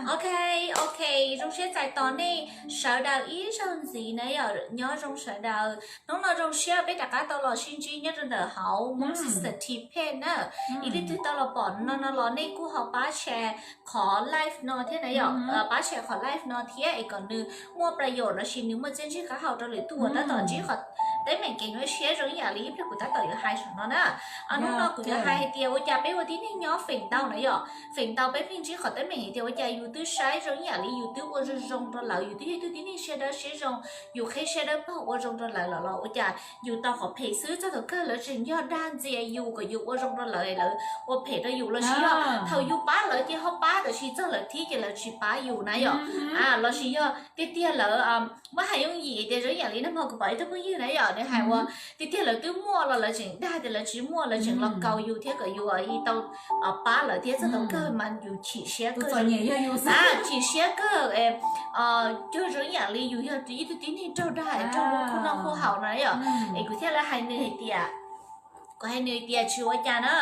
Ok, ok, zoo siab txais tos nej sawv daws ib zaug ntxiv na yom, nyob zoo sawv daws. Hnub no zoo siab peb rov qab tau los sib ntsib nyob rau ntawm hauv Hmoob Sister T Page na. Ib leej twg tau los pom no no los nej kuj ho pab share qhov live no thiab na yom, pab share qhov live no thiab es kom nws muaj pla yaum los sis nws muaj txiaj ntsig qab hau rau lwm tus uas tab tom ntsib qhov teeb meem kev nyuaj siab zoo ib yam li ib pliag kuv tab tom yuav hais saum no na. Hnub no kuv yuav hais hais tias ua cas peb ua tib neeg nyob feem ntau na yom, feem ntau peb pheej ntsib qhov teeb meem hais tias ua cas yus twb saib zoo ib yam li yus twb ua zoo zoo rau lawv, yus twb yog ib tug tib neeg siab dawb siab zoo, yus qheb siab dawb paug ua zoo rau lawv los los ua cas yus tau qhov phem xwb, txog thaum kawg lawv tseem yog dag ntxias yus kom yus ua zoo rau lawv, lawv ua phem rau yus los sis yog thaum yus pab lawv ces ho pab, tab sis txog lawv thib ces lawv tsis pab yus na yom. Los sis yog tiag tiag lawv muab hais yooj yim tias zoo ib yam li nag hmo kuv pom ib tug phooj ywg na yom, nws hais ua tiag tiag lawv twb muaj los lawv tseem dag tias lawv tsis muaj, lawv tseem los kaus yus thiab kom yus tau pab lawv thiab txog thaum kawg mas yus chim siab kawg, chim siab kawg, cuag zoo ib yam li yus yog ib tug tib neeg raug dag raug lub khuj noj khuj haus no yom. Es kuv thiaj li hais nws hais tias, kuv hais nws tias tsis ua cas na,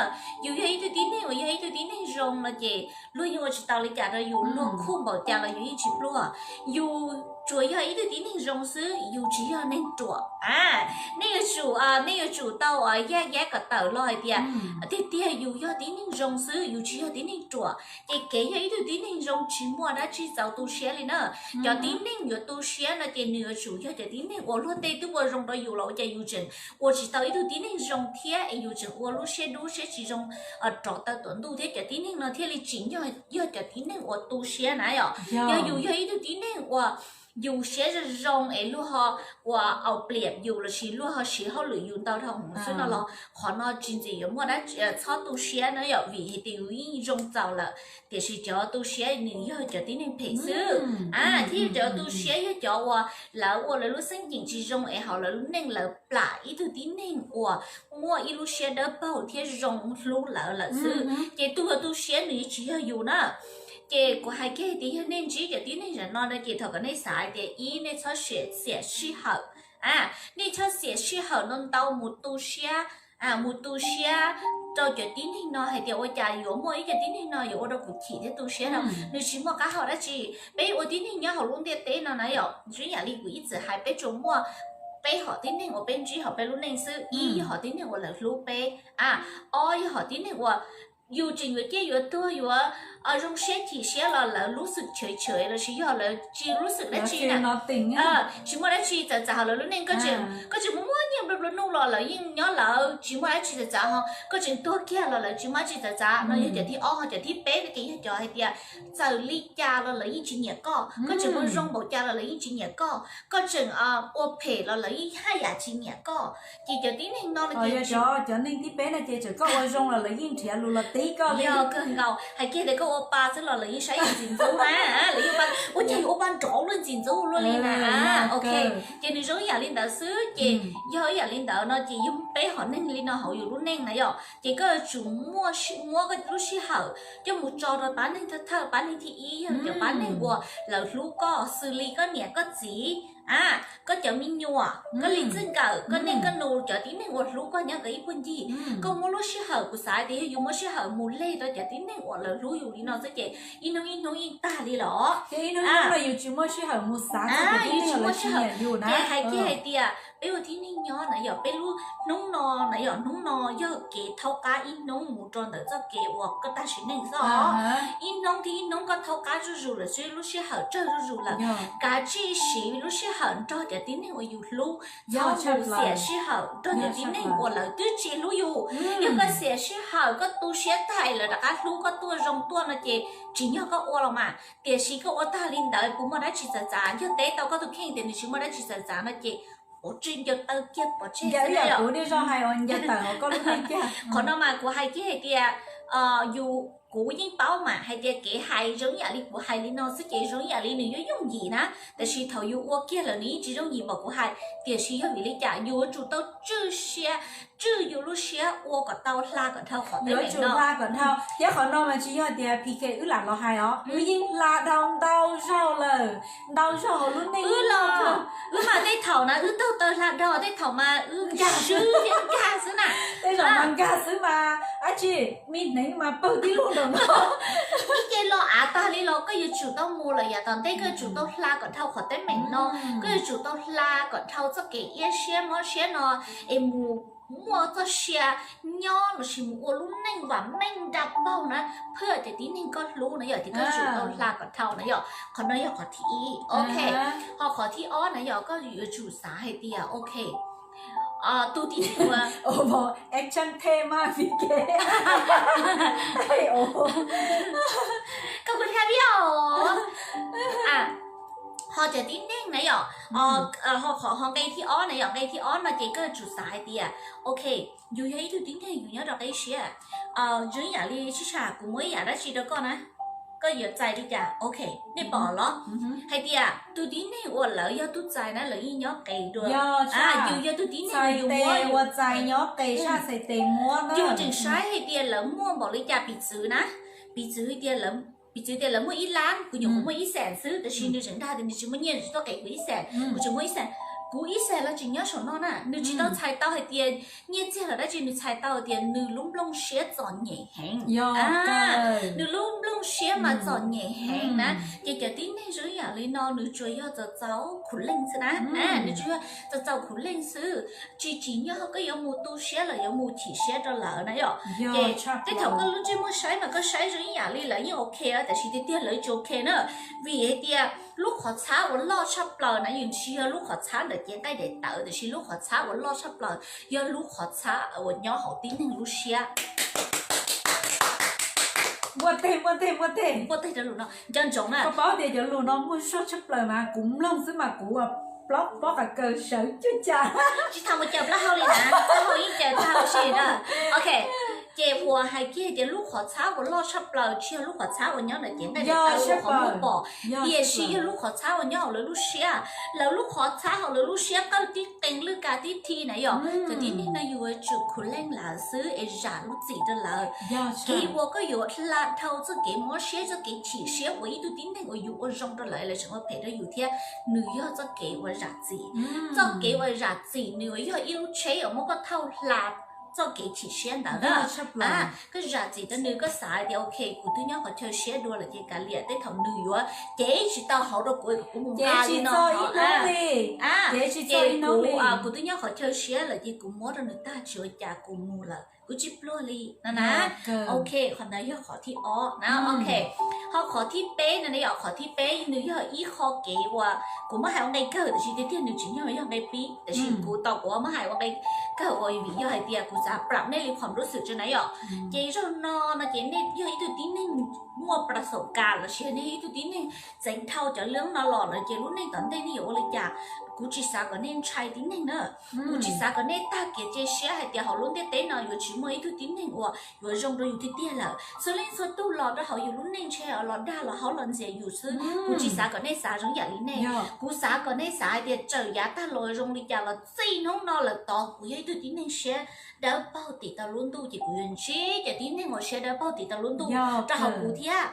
yus yog ib tug tib neeg uas yog ib tug tib neeg zoo no ces luag yeej ua tsis tau li cas rau yus, luag khuj npaum cas los yus yeej tsis pluag. Yus tsuas yog ib tug tib neeg zoo xwb, yus tsis yog neeg ruam. Nej yuav tsum, nej yuav tsum tau yaj yab kom tawm los hais tias tiag tiag yus yog tib neeg zoo xwb, yus tsis yog tib neeg ruam. Ces kev yog ib tug tib neeg zoo tsis muaj dab tsi txaus tu siab li na. Cov tib neeg yuav tu siab no ces nws yuav tsum yog cov tib neeg uas luag tej twb ua zoo rau yus los ua cas yus tseem ua tsis tau ib tug tib neeg zoo thiab es yus tseem ua lub siab dub siab tsis zoo rov taw tuam ntuj thiab cov tib neeg no thiaj li tsim nyog yog cov tib neeg uas tu siab na yom. Yog yus yog ib tug tib neeg uas yus siab zoo zoo es luag ho ua au pliam yus los sis luag ho siv hauj lwm yus ntau dhau xwb no los qhov no tsis ntxim yuav muaj dab tsi, txhob tu siab na yom, vim hais tias yus yeej zoo txaus lawm. Tiam sis cov tu siab nws yog cov tib neeg phem xwb. Thiab cov tu siab yog cov uas lawv ua lawv lub xeeb ceem tsis zoo es hauv lawv lub neej lawv plam ib tug tib neeg uas muaj ib lub siab dawb paug thiab zoo hlub lawv lawm xwb. Ces tus uas tu siab nws tsis yog yus na. Ces kuv hais kiag tias yog nej ntsib cov tib neeg zam no na ces thov kom nej xav hais tias ib, nej txhob xiam sij hawm, nej txhob xiam sij hawm ntau ntau mus tu siab, mus tu siab rau cov tib neeg no hais tias ua cas yuav muaj ib cov tib neeg no yuav ua rau kuv chim thiab tu siab no, nws tsis muaj qab hau dab tsi. Peb ua tib neeg nyob hauv lub ntiaj teb no na yom, zoo yam li kuv ib txwm hais peb tsuas muaj peb hom tib neeg uas peb ntsib hauv peb lub neej xwb, ib yog hom tib neeg uas lawv hlub peb, ob yog hom tib neeg uas yus tseem yuav ciaj yuav tuag yuav zoo siab chim siab los lawv lub xwm chawv chawv los sis yog lawv tsis lub xwm dab tsi na, tsis muaj dab tsi txawv txav hauv lawv lub neej, koj tseem muaj muaj nyiaj nplua nplua nuj los lawv yeej nyob lawv tsis muaj dab tsi txawv txav ho, koj tseem tuag kiag los lawv tsis muaj dab tsi txawv txav no yog cov thib ob. Ho cov thib peb no ces yog cov hais tias txawm li cas los lawv yeej tsis nyiam koj, koj tseem ua zoo npaum cas los lawv yeej tsis nyiam koj, koj tseem ua phem los lawv yeej haj yam tsis nyiam koj. Ces cov tib neeg no no ces cov neeg thib peb no ces txawm koj ua zoo los lawv yeej nrhiav lus los teb koj li. Yog kawg nkaus, hais kiag tias koj ua pa xwb los lawv yeej saib yus ntxim ntxub na, lawv yeej ua pa, ua cas yus ua pa nrov luaj ntxim ntxub luaj li na. Ok, ces nws zoo ib yam li ntawd xwb ces yog ib yam li ntawd no ces yog peb hom neeg li no hauv yus lub neej na yom, ces koj yuav tsum muab koj lub sij hawm coj mus tso rau pab neeg thawj thawj, pab neeg thib ib yog cov pab neeg uas lawv hlub koj xws li koj niam koj txiv, koj cov me nyuam, koj li txij nkawm, koj neej koj nus, cov tib neeg uas hlub koj nyob nkawd ib puag ncig. Koj muab lub sij hawm, kuv xav tias yog yus muab sij hawm mus leg rau cov tib neeg uas lawv hlub yus li no xwb ces ib hnub ib hnub yeej tag li los. Ces ib hnub ib hnub no yus tsis muaj sij hawm mus xav txog cov tib neeg uas lawv tsis nyiam yus na. Ces hais kiag hais tias peb ua tib neeg nyob na yom, peb lub hnub no na yom, hnub no yog kev thaub qab ib hnub mus rau ntawm txoj kev uas koj tag sim neej xwb os. Ib hnub thiab ib hnub koj thaub qab zuj zus lawm, siv lub sij hawm tsawg zuj zus lawm, kav tsij siv lub sij hawm nrog cov tib neeg uas yus hlub. Txhob mus xiam sij hawm nrog cov tib neeg uas lawv twb tsis hlub yus. Yog koj xiam sij hawm koj tu siab tag lawv rov qab hlub koj tuaj zoo tuaj no ces tsim nyog koj ua los mas, tiam sis koj ua tag li ntawd puas muaj dab tsi txawv txav? Yog teb tau koj tus kheej tias nws tsis muaj dab tsi txawv txav no ces ua tsis ncaws taw kiag pov tseg. Qhov no mas kuv hais kiag hais tias yus, kuv yeej paub mas hais tias kev hais zoo ib yam li kuv hais li no xwb ces zoo ib yam li nws yuav yooj yim na, tiam sis thaum yus ua kiag lawm nws yeej tsis yooj yim npaum kuv hais. Tiam sis yog vim li cas yus yuav tsum tau tswj siab tswj yus lub siab ua kom tau hla kom dhau qhov teeb meem no. Hla kom dhau, thiab qhov no mas tsis yog tias P K wb lam los hais os, wb yeej hla dhau ntau zaug lawm, ntau zaug hauv lub neej los. Wb mas tej thaum na wb taug taw hla dhau, tej thaum mas wb nkag xwb thiab nkag xwb na. Tej zaum mas nkag xwb mas dab tsi, me hneev mas pawg tib lub nraum no. Ib ce los av tag li los koj yuav tsum tau mus lawm, yav tom ntej koj yuav tsum tau hla kom dhau qhov teeb meem no, koj yuav tsum tau hla kom dhau txoj kev iab siab mob siab no, es mus muaj txoj sia nyob lossis mus ua lub neej vam meej nra paug na, phwj cov tib neeg koj hlub na yom, ces koj yuav tsum tau hla kom dhau na yom. Qhov no yog qhov thib ib, ok. Ho qhov thib ob na yog koj yuav tsum xav hais tias ok, tus tib neeg uas, action thej mas P K, koj kuj thiaj li os. Ho cov tib neeg na yom, ho nqe thib ob na yom, nqe thib ob no ces koj yuav tsum xav hais tias ok, yus yog ib tug tib neeg yus nyob rau qib siab, zoo ib yam li sib sab kuv muab ib yam dab tsi rau koj na, koj yuav txais li cas? Ok, nej pom los? Hais tias tus tib neeg uas lawv yog tub txais na lawv yeej nyob qis dua. Yus yog tus tib neeg uas yus muab, ua txais nyob qis sab xais tes muab na. Yus tseem saib hais tias lawv muaj npaum li cas, piv txwv na, piv txwv hais tias, piv txwv tias lawv muaj ib lab, kuv nyuam qhuav muaj ib xees xwb, tab sis nws tseem dag tias nws tsis muaj nyiaj, nws tsis tuaj qis kuv ib xees, kuv tseem muaj ib xees, kuv ib xees los tseem nyob saum no na, nws tsis tau txhais tau hais tias nyiaj txiag los dab tsi, nws txhais tau hais tias nws lub nplooj siab txom nyem heev. Nws lub nplooj siab mas txom nyem heev na. Ces cov tib neeg zoo ib yam li no nws tsuas yog txaus txaus khuv leej xwb na, nws tsuas yog txaus txaus khuv leej xwb. Tsis tsim nyog koj yuav mus tu siab los yuav mus chim siab rau lawv na yom. Ces tej thaum koj lub ntsej muag saib mas koj saib zoo ib yam li lawv yeej ok, tab sis tiag tiag lawv tsis ok na. Vim hais tias lub qhov txhab uas loj tshaj plaws na yus tsis yog lub qhov txhab ntawm cev nqaij daim tawv, tab sis lub qhov txhab uas loj tshaj plaws yog lub qhov txhab uas nyob hauv tib neeg lub siab. Npuaj teg, npuaj teg, npuaj teg. Npuaj teg rau lus no, nco ntsoov na. Koj paub tias cov lus no muaj zog tshaj plaws mas kuv mloog xwb mas kuv ua plaub pob qa kaw sawv cuaj cas. Tsis tau mus caws plaub hau li na, plaub hau yeej caws tag huv si na. Ok, ces uas hais kiag tias lub qhov txhab uas loj tshaj plaws tsis yog lub qhov txhab uas nyob ntawm cev nqaij daim tawv uas qhov muag pom, tiam sis yog lub qhov txhab uas nyob hauv lawv lub siab. Lawv lub qhov txhab hauv lawv lub siab qawj tib qees lwj kav tib thi na yom. Cov tib neeg no yus yuav tsum khuv leej lawv xwb es zam lub txim rau lawv. Kev uas koj yuav hla dhau txoj kev mob siab, txoj kev chim siab uas ib tug tib neeg uas yus ua zoo rau lawv, lawv tseem ua phem rau yus thiab, nws yog txoj kev uas zam txim. Txoj kev uas zam txim nws yuav yog ib lub tsheb uas muab koj thauj hla txoj kev chim siab ntawd. Koj zam txim rau nws, koj xav tias ok, kuv twb nyob qhov chaw siab dua lawm ces kav liam, tej thaum nws yuav cev tsis tau hauv rau kuv, kuv mus nqa li no. Ces kuv, kuv twb nyob qhov chaw siab lawm ces kuv muab rau nws tag, tsis ua cas, kuv mus lawm, kuv tsis pluag li no na. Ok, qhov ntawd yog qhov thib ob na. Ok, ho qhov thib peb no ne yom, qhov thib peb nws yog ib qho kev uas kuv muab hais ua nqe kawg, tab sis tiag tiag nws tsis yog, yog nqe pib, tab sis kuv tau kuv muab hais ua nqe kawg uas vim yog hais tias kuv xav plam nej li phom lub xwm tsev na yom. Ces zaum no no ces nej yog ib tug tib neeg muaj plas xaum kas lossis nej yog ib tug tib neeg txeev dhau cov lub no los lawm ces lub neej tom ntej nej yuav ua li cas? Kuv tsis xav kom nej ntshai tib neeg na. Kuv tsis xav kom nej tag kev cia siab hais tias hauv lub ntiaj teb no yuav tsis muaj ib tug tib neeg uas yuav zoo rau yus tiag tiag lawm. Txhua leej txhua tug los rau hauv yus lub neej ntshe los dag los haub los ntxias yus xwb. Kuv tsis xav kom nej xav zoo yam li nej. Kuv xav kom nej xav hais tias txawm yav tag los zoo li cas los txij hnub no lawm tod kuv yog ib tug tib neeg siab dawb paug tim tau lub ntuj ces kuv yuav ntsib cov tib neeg uas siab dawb paug tim tau lub ntuj rau hauv kuv thiab.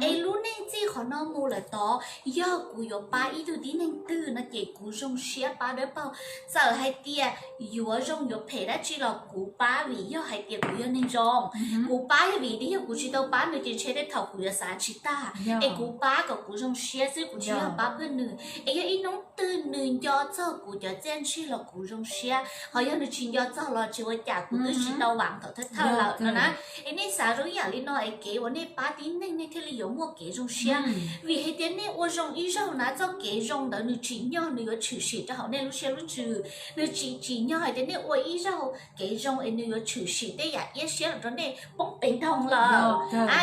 Es lub neej txij qhov no mus lawm tod, yog kuv yuav pab ib tug tib neeg twg no ces kuv zoo siab pab dawb paug. Txawm hais tias yuav zoo yuav phem dab tsi los kuv pab vim yog hais tias kuv yog neeg zoo. Kuv pab yog vim tias yog kuv tsis tau pab nws ces ntshe tej thaum kuv yuav xav tsis tag. Es kuv pab kom kuv zoo siab xwb, kuv tsis yog pab pliag nws. Es yog ib hnub twg nws nco txog kuv cov txiaj ntsig los kuv zoo siab, ho yog nws tsis nco txog los tsis ua cas, kuv twb tsis tau vam thaum thawj thawj lawm no na. Es nej xav zoo ib yam li no es kev uas nej pab tib neeg nej thiaj li yuav muaj kev zoo siab. Vim hais tias nej ua zoo ib zaug na, txoj kev zoo ntawd nws tsim nyog nws yuav tshwm sim rau hauv nej lub siab lub ntsws. Nws tsis tsim nyog hais tias nej ua ib zaug kev zoo es nws yuav tshwm sim tej yam iab siab los rau nej poob pes ntoo lawm.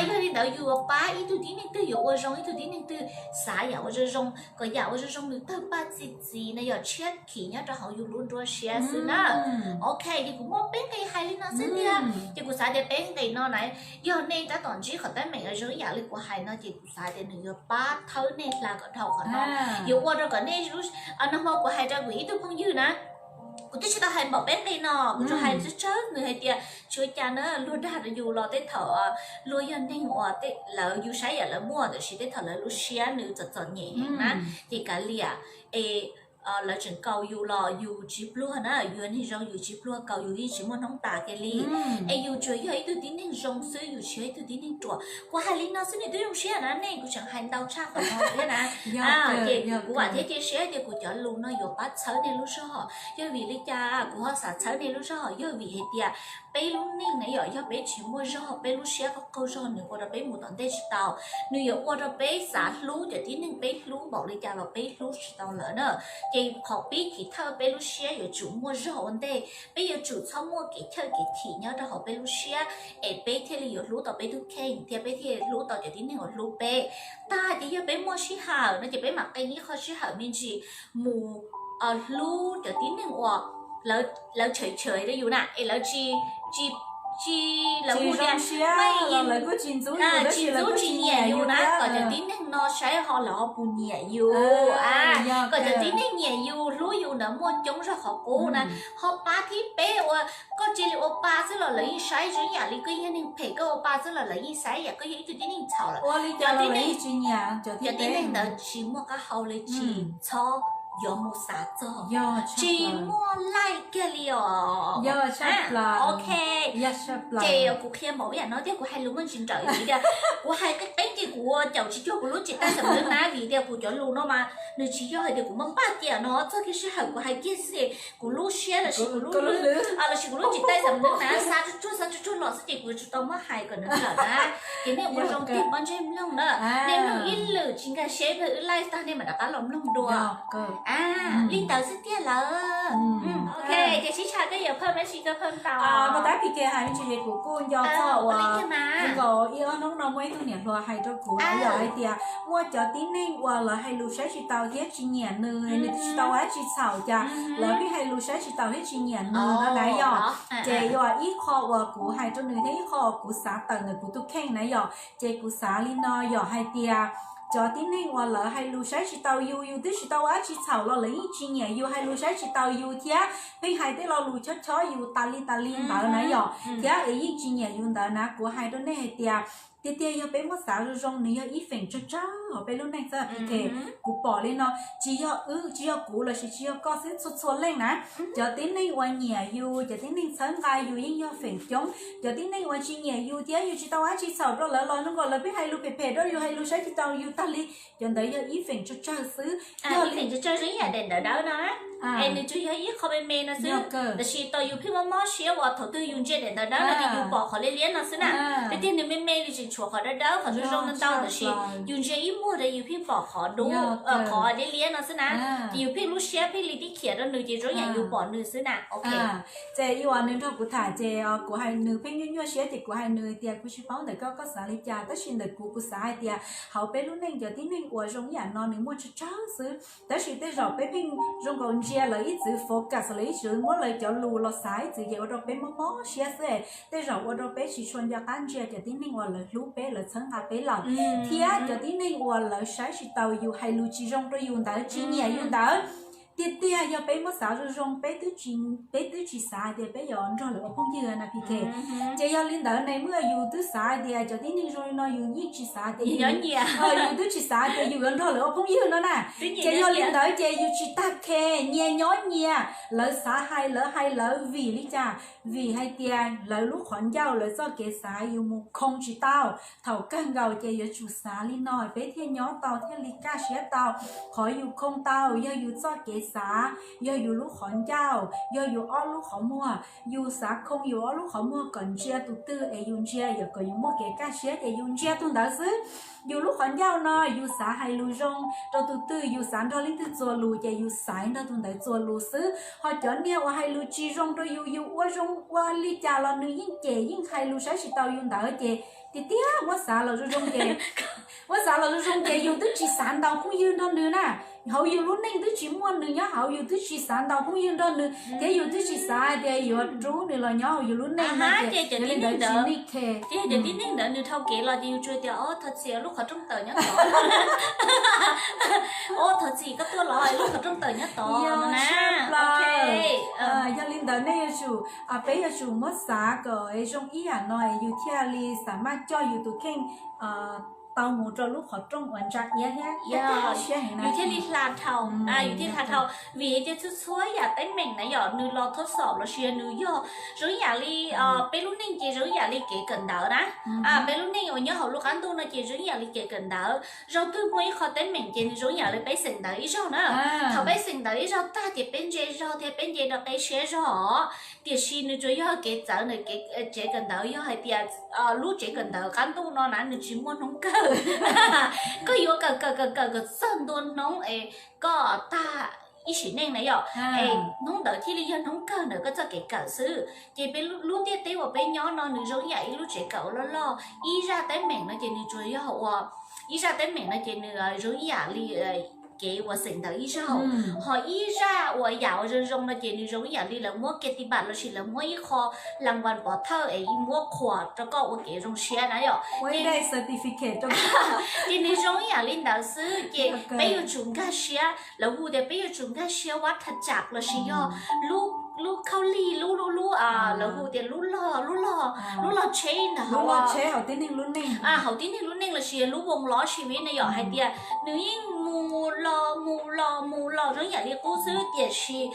Yog li ntawd yus yuav pab ib tug tib neeg twg, yuav ua zoo ib tug tib neeg twg, xav yam ua zoo zoo kom yam ua zoo zoo nws tawg paj txi txiv na, yog tshiab khiv nyob rau hauv yus lub nruab siab xwb na. Ok, ces kuv muaj peb nqe hais li no xwb tiag. Ces kuv xav tias peb nqe no na, yog nej tab tom ntsib qhov teeb meem zoo ib yam li kuv hais no ces kuv xav tias nws yuav pab thawb nej hla kom dhau qhov no. Yuav ua rau kom nej, nag hmo kuv hais rau kuv ib tug phooj ywg na, Kuv twb tsis tau hais npaum peb nqe no, kuv tsuas hais tsawg tsawg nws hais tias tsis ua cas na, luag dag rau yus los tej thaum luag yog neeg uas lawv yus saib yam lawv muaj, tab sis tej thaum lawv lub siab nws txom txom nyem heev na, ces kav liam es lawv tseem kaus yus los yus tsis pluag na, yus yog neeg zoo yus tsis pluag kaus yus yeej tsis muaj hnub tas kiag li. Es yus tsuas yog ib tug tib neeg zoo xwb, yus tsis yog ib tug tib neeg ruam. Kuv hais li no xwb nej twb zoo siab na, nej kuv tseem hais ntau tshaj qhov no thiab na. Ces kuv vam thiab cia siab tias kuv cov lus no yuav pab txhawb nej lub zog. Yog vim li cas kuv ho xav txhawb nej lub zog? Yog vim hais tias peb lub neej na yom, yog peb tsis muaj zog, peb lub siab qaug qaug zog nws ua rau peb mus tom ntej tsis tau. Nws yuav ua rau peb xav hlub cov tib neeg peb hlub npaum li cas los peb hlub tsis tau lawm na. Ces qhov pib chiv thawj peb lub siab yuav tsum muaj zog ua ntej, peb yuav tsum txhob muaj kev chawj kev chim nyob rau hauv peb lub siab, es peb thiaj li yuav hlub tau peb tus kheej thiab peb thiaj li hlub tau cov tib neeg uas hlub peb. Tag ces yog peb muaj sij hawm no ces peb mam qee ib qho sij hawm me ntsis mus hlub cov tib neeg uas lawv tshawm tshawm rau yus na, es lawv tsis, tsis, lawv hu tias tsis ntxub tsis nyiam yus na, kom cov tib neeg no saib ho lawv ho puas nyiam yus. Kom cov tib neeg nyiam yus hlub yus ntawd muaj coob zog qhov qub na. Ho pab thib peb uas koj cia li ua pa xwb los lawv yeej saib zoo yam li koj yog neeg phem, koj ua pa xwb los lawv yeej saib yam koj yog ib tug tib neeg txhaum lawm. Cov tib neeg ntawd tsis muaj qab hau li, tsis txhob yuav mus xav txog, tsis muaj laij kiag li os. Ok, ces kuv qhia npaum ib yam no thiab kuv hais lus muaj ntsis nrawm vim tias kuv hais qeeb qeeb ces kuv ua caum tsis cuag kuv lub tsis taij xam lwb na, vim tias kuv cov lus no mas nws tsis yog hais tias kuv muaj npaj kiag no, txog kiag sij hawm kuv hais kiag xwb, kuv lub siab los sis kuv lub, los sis kuv lub tsis taij xam lwb na xa tsuag tsuag xa tsuag tsuag los xwb ces kuv tsis tau muab hais kom nws nrawm na. Ces nej ua zoo tig pob ntseg mloog na, nej mloog ib lwm tsis nkag siab peb wb laij tag nej mam rov qab los mloog dua. Li ntawd xwb tiag lawm. Ok, ces sib tshab koj yuav phawj dab tsi koj phawj tau. Pas tab Phi Ke hais me ntsis ces kuv kuj nco txog uas nkaus ib ob hnub no muaj ib tug niam hluas hais rau kuv na yom, hais tias muaj cov tib neeg uas lawv hais lus saib tsis taus thiab tsis nyiam nws, nws tsis tau ua dab tsi txhaum cas lawv pheej hais lus saib tsis taus thiab tsis nyiam nws no na yom. Ces yog ib qho uas kuv hais rau nws thiab ib qho uas kuv xav tawm ntawm kuv tus kheej na yom, ces kuv xav li no yom, hais tias cov tib neeg uas lawv hais lus saib tsis taus yus, yus twb tsis tau ua dab tsi txhaum los lawv yeej tsis nyiam yus, hais lus saib tsis taus yus thiab pheej hais tej lo lus chob chob yus tas li tas li ntawd na yom, thiab es yeej tsis nyiam yus ntawd na, kuv hais rau nej hais tias tiag tiag yog peb muab xav zoo zoo nws yog ib feem tsawg tsawg hauv peb lub neej xwb. Kuv pom li no, tsis yog wb, tsis yog kuv los sis tsis yog koj xwb, txhua txhua leej na, cov tib neeg uas nyiam yus, cov tib neeg txhawb nqa yus yeej yog feem coob. Cov tib neeg uas tsis nyiam yus thiab yus tsis tau ua dab tsi txhaum rau lawv los zoo nkaus lawv pheej hais lus phem phem rau yus, hais lus saib tsis taus yus tas li, cov ntawd yog ib feem tsawg tsawg xwb. Ib feem tsawg tsawg zoo ib yam daim ntawv dawb no, es nws tsuas yog ib qho me me no xwb, tab sis tau yus pheej mob mob siab uas thaum twg yus ntsia daim ntawv dawb no ces yus pom qhov liab liab no xwb na. Tiag tiag nws me me li tseem tshuav qhov dawb dawb qhov zoo zoo ntau ntau, tab sis yus ntsia ib muag rau yus pheej pom qhov dub, qhov liab liab no xwb na. Ces yus pheej lub siab pheej li tib khiav rau nws ces zoo yam yus pom nws xwb na. Ok, ces ib uas nws nrog kuv tham ces kuv hais nws pheej nyuaj nyuaj siab ces kuv hais nws tias kuv tsis paub ntawm koj koj xav li cas, tab sis ntawm kuv kuv xav hais tias hauv peb lub neej cov tib neeg uas zoo ib yam no nws muaj tsawg tsawg xwb, tab sis tej zaum peb pheej zoo nkaus ntsia lawv ib txwm focus, lawv ib txwm muab lawv cov lus los xav ib txwm ces ua rau peb mob mob siab xwb. Tej zaum ua rau peb tsis tshua nco qab ntsia cov tib neeg uas lawv hlub peb, lawv txhawb nqa peb lawm, thiab cov tib neeg uas lawv saib tsis taus yus, hais lus tsis zoo rau yus ntawd, tsis nyiam yus ntawd. Tiag tiag yog peb muab xav zoo zoo, peb twb tsis xav hais tias peb yuav nrog lawv ua phooj ywg na Phi Ke. Ces yog li ntawd ne, muaj yus twb xav hais tias cov tib neeg zoo li no yus yeej tsis xav tias yus, yus twb tsis xav tias yus yuav nrog lawv ua phooj ywg no na. Ces yog li ntawd ces yus tsis tag khe, nyias nyob nyias, lawv xav hais lawv hais lawv, vim li cas? Vim hais tias lawv lub qhov ncauj lawv txoj kev xav yus mus khoo tsis tau. Thaum kawg nkaus ces yuav tsum xav li no peb thiaj nyob tau thiaj li kaj siab tau. Qhov yus khoo tau yog yus txoj kev xav, yog yus lub qhov ncauj, yog yus ob lub qhov muag. Yus xav khoo yus ob lub qhov muag kom ntsia tus twg es yus ntsia yog kom yus muaj kev kaj siab ces yus ntsia tus ntawd xwb. Yus lub qhov ncauj no yus xav hais lus zoo rau tus twg, yus xav nrog leej twg txuas lus ces yus xaiv nrog tus ntawd txuas lus xwb. Ho cov niag uas hais lus tsis zoo rau yus, yus ua zoo ua li cas los nws yeej cem yeej hais lus saib tsis taus yus ntawd ces tiag tiag muab xav los zoo zoo ces, muab xav los zoo zoo ces yus twb tsis xav ntaus phooj ywg nrog nws na. hauv yus lub neej twb tsis muaj nws nyob hauv, yus twb tsis xav ntaus phooj ywg nrog nws thiab yus twb tsis xav hais tias yuav rub nws los nyob hauv yus lub neej no ces yog li ntawd tsis need care. Ces cov tib neeg ntawd nws dhau kev los ces yus tsuas tias, o, thov txim, lub qhov rooj tawm nyob tod. O, thov txim, koj tuaj los, lub qhov rooj tawm nyob tod no na. Yog li ntawd nej yuav tsum, peb yuav tsum muab xav kom zoo ib yam no yus thiaj li xav maj coj yus tus kheej tau mus rau lub qhov rooj uas ntsa iab thiab. Yus thiaj li hla dhau, yus thiaj hla dhau. Vim tias txhua txhua yam teeb meem na yom, nws los thab xom los sis nws yog zoo ib yam li peb lub neej ces zoo ib yam li kev kawm ntawv na. Peb lub neej uas nyob hauv lub qab ntuj no ces zoo ib yam li kev kawm ntawv. Zaug twg muaj ib qho teeb meem ces nws zoo ib yam li peb xeem ntawv ib zaug na. Thaum peb xeem ntawv ib zaug tag ces peb ntse zog thiab peb nce rau qe siab zog os. Tiam sis nws tsuas yog kev txawv ntawm kev, tsev kawm ntawv, yog hais tias lub tsev kawm ntawv qab ntuj no na nws tsis muaj hnub kawg. Koj yuav kawm kawm kawm kawm kom txog ntua hnub es koj tag ib sim neej na yom, es hnub ntawd thiaj li yog hnub kawg ntawm koj txoj kev kawm xwb. Ces peb lub ntiaj teb uas peb nyob no nws zoo ib yam ib lub tsev kawm uas loj loj, ib zaj teeb meem no ces nws tsuas yog ua, ib zaj teeb meem no ces nws zoo ib yam li kev uas xeem ntawv ib zaug, ho ib zaj uas yam uas zoo zoo no ces nws zoo ib yam li lawv muab kev tij npam los sis lawv muab ib qho las vas pov thawj es muab qhuas rau koj ua kev zoo siab na yom. Ces nws zoo ib yam li ntawd xwb ces peb yuav tsum nkag siab, lawv hu tias peb yuav tsum nkag siab vaj thaj tsam los sis yog lub khaub lig, lub lub lub, lawv hu tias lub log, lub log, lub log tsheb ntawd, hauv tib neeg lub neej los sis lub voos lov siv na yom, hais tias nws yeej mus los mus los mus los zoo yam li qub xwb. Tiam sis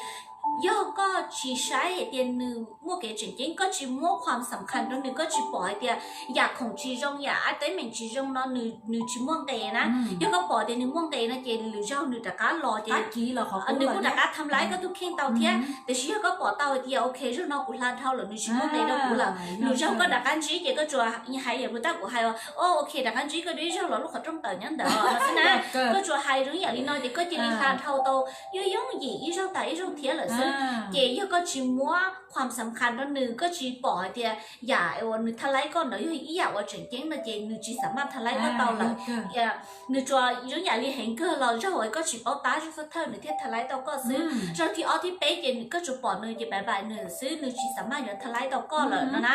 yog koj tsis saib hais tias nws muaj kev tseem ceeb, koj tsis muab qhuas xam khas rau nws, koj tsis pom hais tias yam khoom tsis zoo, yam teeb meem tsis zoo no nws tsis muaj nqe na. Yog koj pom tias nws muaj nqe no ces lwm zaug nws rov qab los ces nws kuj rov qab tham laib koj tus kheej tau thiab. Tiam sis yog koj pom tau hais tias ok, zaug no kuv hla dhau lawm, nws tsis muaj nqe rau kuv lawm, lwm zaug koj rov qab ntsib ces koj tsuas hais yam li tab kuv hais, o, ok, rov qab ntsib koj dua ib zaug los lub qhov rooj tawm nyob ntawd no xwb na. Koj tsuas hais zoo yam li no ces koj cia li hla dhau tau yooj yooj yim ib zaug tas ib zaug thiab lawm xwb. Ces yog koj tsis muab qhuas xam khas rau nws, koj tsis pom hais tias yam uas nws tham laib koj ntawd yog ib yam uas tseem ceeb no ces nws tsis xam maj tham laib koj tau lawm. Nws tsuas zoo yam li heev kawg los zaug uas koj tsis paub tab zaug thawj nws thiaj tham laib tau koj xwb. Zaug thib ob thib peb ces koj tsuas pom nws ces bye bye nws xwb, nws tsis xam maj yuav tham laib tau koj lawm no na.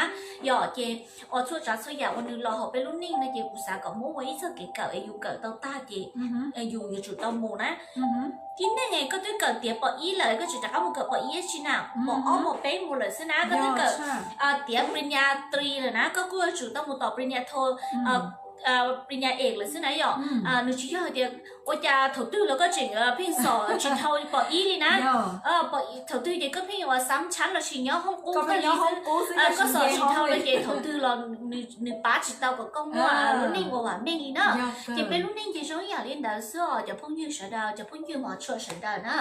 Yog ces uas txhua tsav txhua yam uas nws los hauv peb lub neej no ces kuv xav kom muab ua ib txoj kev kawm es yus kawm tau tag ces yus yuav tsum tau mus na. Tib neeg es koj twb kawm tiav pom ib lawm koj tsis rov qab mus kawm pom ib tsi na, pom ob pom peb mus lawm xwb na, koj twb kawm tiav pri nya tri lawm na, koj kuj yuav tsum tau mus tom pri nya tho, pri nya ek lawm xwb na yom. Nws tsis yog tias ua cas thaum twg los koj tseem pheej xom tsis dhau pom ib li na. Thaum twg ces koj pheej ua xab tshab los sis nyob hoob qub koj xom tsis dhau los ces thaum twg los nws pab tsis tau kom koj muaj lub neej uas vam meej li na. Ces peb lub neej ces zoo ib yam li ntawd xwb os cov phooj ywg sawv daws, cov phooj ywg mos tshua sawv daws na.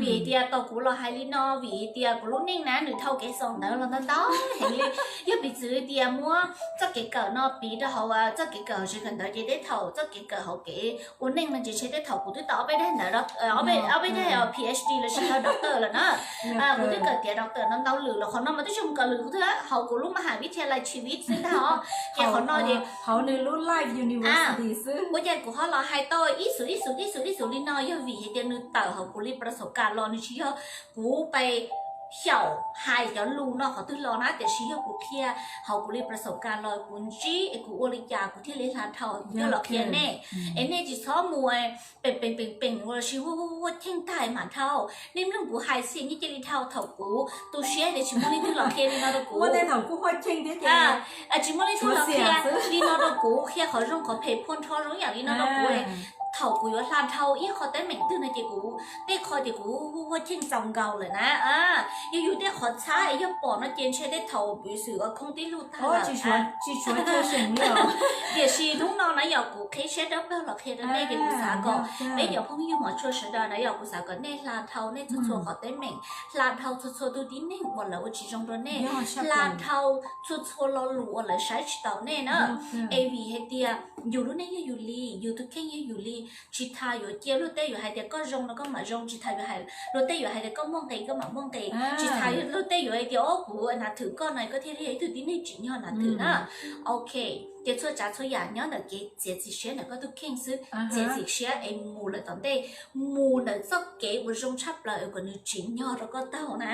Vim tias tau kuv los hais li no vim tias kuv lub neej na nws dhau kev xaus ntawd los ntau ntau heev li. Yog piv txwv tias muab txoj kev kawm no piv rau hauv txoj kev kawm hauv tsev kawm ntawv ces tej thaum txoj kev kawm hauv kev ua neej no ces ntshe tej thaum kuv twb tau ob peb daim ntawd, ob peb daim P H D los sis yog doctor lawm na. Kuv twb kawm tiav doctor no ntau lwm los qhov no mas twb tsis mus kawm lwm kuv twb hauv kuv lub maj has vib thia lais tsis vib xwb ntag os. Ces qhov no ces hauv nws lub life university xwb. Ua cas kuv ho los hais tau ib xus ib xus ib xus ib xus li no yog vim hais tias nws tawm hauv kuv li pras xaum kas los nws tsis yog kuv pais xyaum hais cov lus no qhov twg los na, tiam sis yog kuv qhia hauv kuv li pras xaum kas los kuv ntsib es kuv ua li cas kuv thiaj li hla dhau coj los qhia nej. Es nej tsis txhob mus peem peem peem peem ua los sis huaj huaj cheej tag mam dhau. Nej mloog kuv hais xwb nej cia li dhau thaum kuv tu siab tias tsis muaj leej twg los qhia li no rau kuv. Tsis muaj leej twg los qhia li no rau kuv, qhia qhov zoo qhov phem phua nrho zoo yam li no rau kuv. Thaum kuv yuav hla dhau ib qho teeb meem twg no ces kuv tej qho ces kuv huaj cheej txaus nkaus lawm na. Yog yus tej qhov txhab yog pom no ces ntshe tej thaum piv xwm ua khoob tib lug tag lawm. Tiam sis hnub no na yog kuv qhib siab dawb paug los qhia rau nej ces kuv xav kom peb cov phooj ywg mos tshua sawv daws na yog kuv xav kom nej hla dhau nej txhua txhua qhov teeb meem, hla dhau txhua txhua tus tib neeg uas lawv ua tsis zoo rau nej, hla dhau txhua txhua lo lus uas lawv saib tsis taus nej na. Es vim hais tias yus lub neej yog yus li, yus tus kheej yog yus li, Tsis tas yuav cia luag tej yuav hais tias koj zoo no koj mam zoo, tsis tas yuav hais luag tej yuav hais tias koj muaj nqis koj mam muaj nqis, tsis tas luag tej yuav hais tias o kuv hnav thwm koj no koj thiaj li yog ib tug tib neeg tsim nyog hnav thwm na. Ok, ces txhua tsav txhua yam nyob ntawm kev txiav txim siab ntawm koj tus kheej xwb, txiav txim siab es mus lawm tom ntej, mus ntawm txoj kev uas zoo tshaj plaws es kom nws tsim nyog rau koj taug na.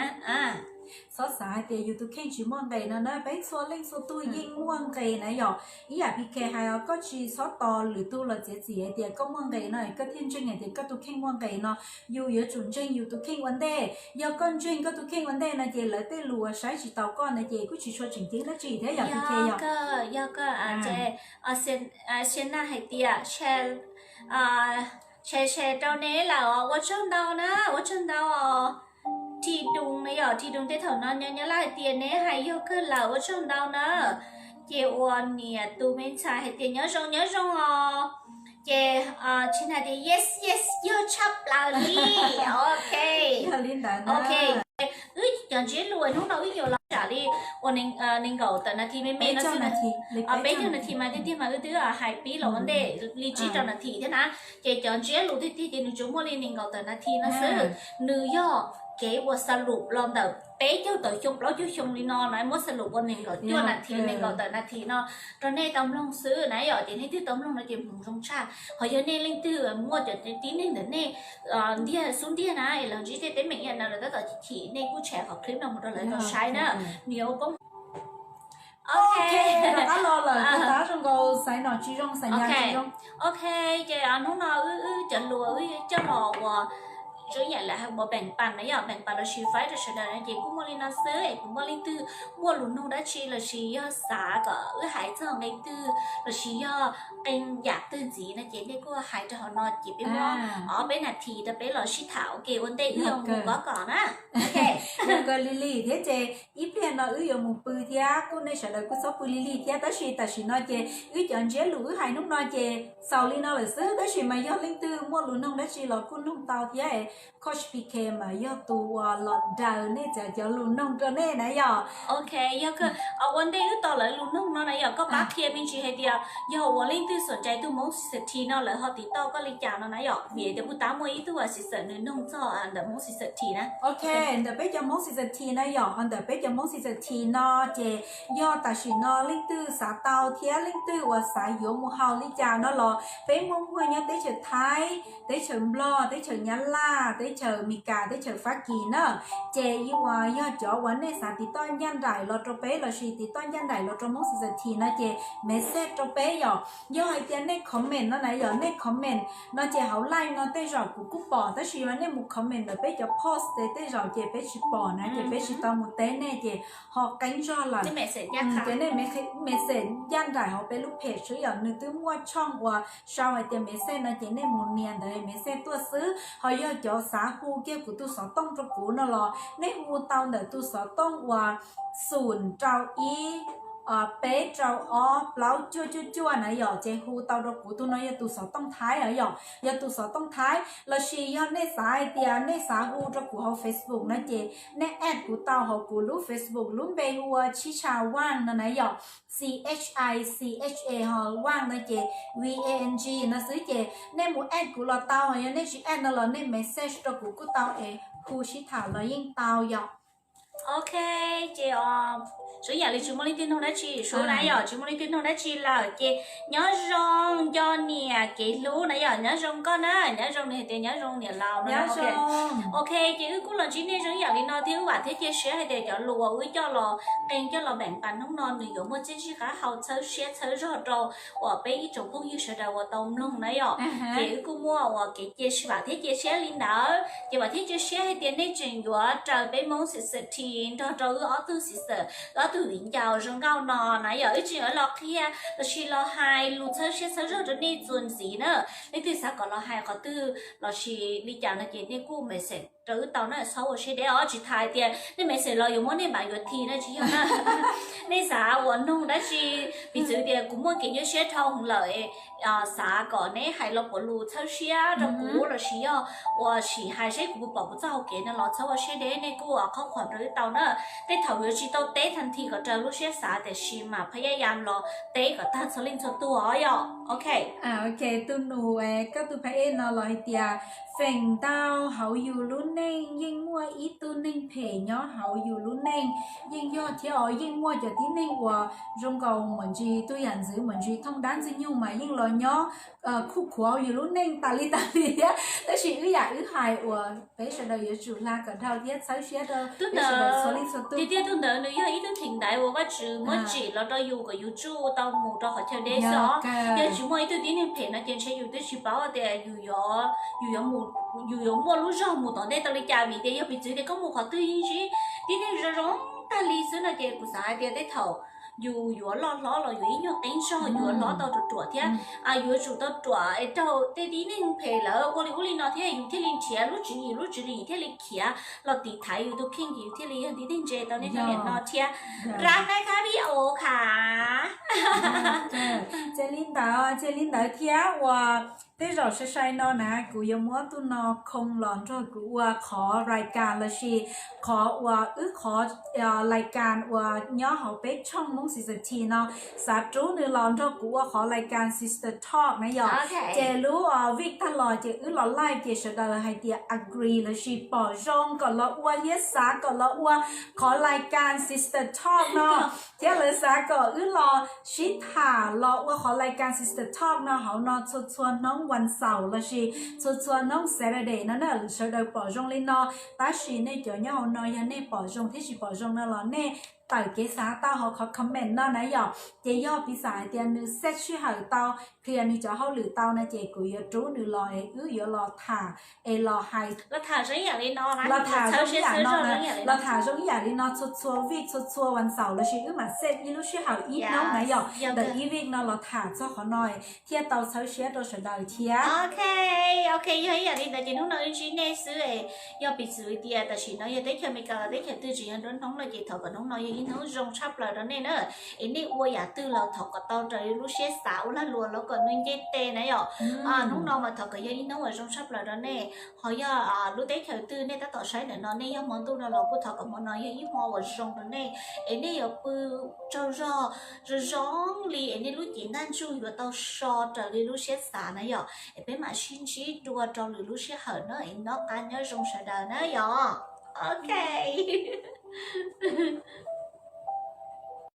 Txhob xav hais tias yus tus kheej tsis muaj nqis no na, peb txhua leej txhua tug yeej muaj nqis na yom. Ib yam P K hais os, koj tsis txhob tos lwm tus los txiav txim hais tias koj muaj nqis no koj thiaj ntseeg hais tias koj tus kheej muaj nqis no. Yus yuav tsum ntseeg yus tus kheej ua ntej. Yog koj ntseeg koj tus kheej ua ntej no ces lawv tej lus uas saib tsis taus koj no ces kuj tsis tshua tseem ceeb dab tsi thiab yom P K yom. Yog koj, Sienna hais tias, share, share rau neb lawm os, ua tsaug ntau na, ua tsaug ntau os. Thi Doo na yom, Thi Doo tej thaum no nyob nyob Laj hais tias neb hais yog kawg lawm, ua tsaug ntau na. Ces ua niam tus me ntxhais hais tias nyob zoo nyob zoo os. Ces Tsis Nas tias yes yes, yog tshaj plaws li. Ok, ok. Wb cov ntsiab lus hnub no wb yuav los tsam li uas nees nkaum tawm nas this me me no xwb. Peb caug nas this mas tiag tiag mas wb twb hais pib los ua ntej li tsib rau nas this thiab na. Ces cov ntsiab lus tiag tiag ces nws tsuas muaj li nees nkaum tawm nas this no xwb. Nws yog kev ua xas lus los ntawm peb caug tawm xyoo plaub caug xyoo li no na, muab xas lus ua nees nkaum cuaj nas this, nees nkaum tawm nas this no rau nej tau mloog xwb na yom. Ces nej twb tau mloog no ces hmoov zoo tshaj. Ho yog nej leej twg muaj cov tib neeg ntawm nej ntiag xub ntiag na es lawv ntsib tej teeb meem ib yam no lawv tab tom chim chim, nej kuj share qhov clip no mus rau lawv tau saib na. Nws yuav ua koob. Ok, rov qab los lawm, tab zoo nkaus xaiv nom tsis zoo, xaiv nyas tsis zoo. Ok, ces hnub no wb wb cov lus wb coj los ua zoo yam li hais ua peem pas na yom, peem pas los sis faib rau sawv daws no ces kuj muaj li no xwb. Es kuv muaj leej twg muaj lus nug dab tsi los sis yog xav kom wb hais txog nqe twg los sis yog qee yam twg ntxiv no ces nej kuj hais rau hauv no ces peb muab ob peb nas this rau peb los sib tham ua ke ua ntej wb yuav mus kov kom na. Yog kawg li li thiab ces ib pliag no wb yuav mus pw thiab kuj nej sawv daws kuj txhob pw li li thiab. Tab sis tam sim no ces wb cov ntsiab lus wb hais hnub no ces xaus li no lawm xwb. Tab sis mas yog leej twg muaj lus nug dab tsi los kuj nug tau thiab. Coach P K mas yog tus uas los daws nej txhua cov lus nug rau nej na yom. Ok, yog kawg, ua ntej wb tos lawv lus nug no na yom, koj pab qhia me ntsis hais tias yog ua leej twg xom cai tus Hmoob Season Three no lawv ho tiv toj koj li cas no na yom, vim tias puag ta muaj ib tug Season nws nug txog ntawm Hmoob Season Three na. Ok, ntawm peb cov Hmoob Season Three na yom, ho ntawm peb cov Hmoob Season Three no ces yog tam sim no leej twg xav tau thiab leej twg uas xav yuav mus haus li cas no los peb muaj muag nyob teb chaws Thaib, teb chaws Nplog, teb chaws Nyab Laj, teb chaws Amelikas, teb chaws Fab Kis na. Ces ib uas yog cov uas nej xav tiv toj ncaj nraim los rau peb los sis tiv toj ncaj nraim los rau Hmoob Season Three no ces message rau peb yom. Yog hais tias nej comment no na yom, nej comment no ces hauv live no tej zaum kuv kuj pom, tab sis yog nej mus comment ntawm peb cov post ces tej zaum ces peb tsis pom na, ces peb tsis tau mus teb nej ces ho qeeb zog lawm. Ces nej message ncaj nraim hauv peb lub page xwb yom, nws twb muaj tshooj uas sau hais tias message no ces nej mus nias ntawd message tuaj xwb. Ho yog cov xav hu kiag kuv tus xov tooj rau kuv no los nej hu tau ntawm tus xov tooj uas xum rau ib peb rau ob plaub cuaj cuaj cuaj na yom, ces hu tau rau kuv. Tus no yog tus xov tooj Thaib na yom, yog tus xov toong Thaib. Los sis yog nej xav hais tias nej xav hu rau kuv hauv Facebook no ces nej add kuv tau hauv kuv lub Facebook lub npe hu ua Chitsha Wang no na yom, C H I C H A ho Wang no ces W A N G no xwb ces nej mus add kuv los tau, yog nej tsis add no los nej message rau kuv kuj tau es hu sib tham los yeej tau yom. Ok, ces zoo yam li tsis muaj leej twg nug dab tsi, suav na yom, tsis muaj leej twg nug dab tsi lawm ces nyob zoo nco niam kev hlub na yom, nyob zoo koj na, nyob zoo nws hais tias nyob zoo niam laus no. Ok, ces wb kuj los ntsib nej zoo yam li no thiab wb vam thiab cia siab hais tias cov lus uas wb coj los qee coj los peem pas hnub no nws yuav muaj txiaj ntsig qab hau txhawb siab txhawb zog rau uas peb ib tsoom phooj ywg sawv daws uas tau mloog na yom. Ces wb kuj muaj uas kev cia siab, vam thiab cia siab li ntawd ces vam thiab cia siab hais tias nej tseem yuav raws peb Hmoob Xim Xwm Thi nrog rau wb ob tug Xim Xwm, wb ob tug viv ncaus zoo nkauj no na yom. Wb tseem yuav los qhia los sis los hais lus txhawb siab txhawb zog rau nej txuas ntxiv na. Leej twg xav kom los hais qhov twg los sis li cas no ces nej kuj message rau wb tau na, txhob ua siab deb os. Tsis tas hais tias nej message los yuav muab nej npam yuav thi na, tsis yog na. Nej xav uas nug dab tsi, piv txwv tias kuv muaj kev nyuaj siab dhau hwv lawm, xav kom neb hais los puav lus txhawb siab rau kuv los sis yog uas sim hais seb kuv puas pom kuv txoj hau kev no los txhob ua siab deb, nej kuj qhob qhuas rau wb tau na. Tej thaum yuav tsis tau teb thaj thi kom raws lub siab xav tiam sis mas phaj yaj yam los teb kom tag txhua leej txhua tus os yom. Ok, tus nus, koj tus phab ej no los hais tias, feem ntau hauv yus lub neej yeej muaj ib tug neeg phem nyob hauv yus lub neej. Yeej yog thiab os, yeej muaj cov tib neeg uas zoo nkaus mus ntsis, tus yam ntxwv mus ntsis thooj dab ntxwg nyoog mas yeej los nyob khuj khuav hauv yus lub neej tas li tas li thiab. Tab sis wb yam wb hais uas peb sawv daws yuav tsum hla kom dhau thiab txhawb siab rau peb sawv daws txhua leej txhua tus. Tiag tiag, tus ntawd nws yog ib tug thim ntaiv uas Vajtswv muab tsim los rau yus kom yus tsuj tau mus rau qhov chaw deb xwb os. Yog tsis muaj ib tug tib neeg phem no ces ntshe yus twb tsis paub tias yus yuav, yus yuav mus, yus yuav muaj lub zog mus tom ntej tau li cas, vim tias yog piv txwv tias koj mus qhov twg yeej ntsib tib neeg zoo zoo tag li xwb no ces kuv xav hais tias tej thaum yus yuav loj hlob los yuav ib nyuag qeeb zog, yuav hlob tau ruam ruam thiab. Yuav tsum tau ruam es raug tej tib neeg phem lawv ua li ub li no thiab yus thiaj li nrhiav lub tswv yim, lub tswv yim thiaj li khiav los tiv thaiv yus tus kheej ces yus thiaj li yog tib neeg ntse tau nej cov niam no thiab. Rab nab khab vib os khav. Ces li ntawd, ces li ntawd thiab uas tej zaum sai sai no na kuv yuav muab tus no khoo los nrog kuv ua qhov lais kas lossis qhov uas wb qhov lais kas uas nyob hauv peb tshooj Hmoob Season T no, xav rub nws los nrog kuv ua qhov lais kas Sister Talk na yom. Ces lub vij tag los ces wb los live ces sawv daws hais tias agree lossis pom zoo kom los ua thiab xav kom los ua qhov lais kas Sister Talk no, thiab lawv xav kom wb los sib tham los ua qhov lais kas Sister Talk no hauv no txhua txhua hnub vas xaum lossis txhua txhua hnub Saturday no na. Sawv daws pom zoo li no, tab sis nej cov nyob hauv no yog nej pom zoo thiab tsis pom zoo no los nej tawm kev xav tau hauv qhov comment no na yom. Ces yog piv xam hais tias nws set sij hawm tau, qhia nws cov hauj lwm tau no ces kuv yuav rub nws los es wb yuav los tham es los hais, los tham zoo ib yam li no, los tham zoo ib yam li no txhua txhua vij txhua txhua vas xaum lossis wb mam set ib lub sij hawm ib hnub na yom, ntawm ib vij no los tham txog qhov no thiaj tau txhawb siab rau sawv daws thiab. Ok, ok, yog ib yam li ntawd ces hnub no wb ntsib nej xwb. Yog piv txwv tias tam sim no yog teb chaws Amelikas los teb chaws twg tseem yog nruab hnub no ces thov kom hnub no yog ib hnub zoo tshaj plaws rau nej na. Es nej ua yam twg los thov kom tau raws li lub siab xav, ua lag luam los kom nws nce tes na yom. Hnub no mas thov kom yog ib hnub uas zoo tshaj plaws rau nej. Ho yog lub teb chaws twg nej tab tom saib ntawm no nej yog hmo ntuj no los kuj thov kom hmo no yog ib hmo uas zoo rau nej, es nej yuav pw tsaug zog zoo zoo li es nej lub cev ntaj ntsug yuav tau so raws li lub siab xav na yom. Es peb mam sib ntsib dua rau lwm lub sij hawm na, es noj qab nyob zoo sawv daws na yom. Ok.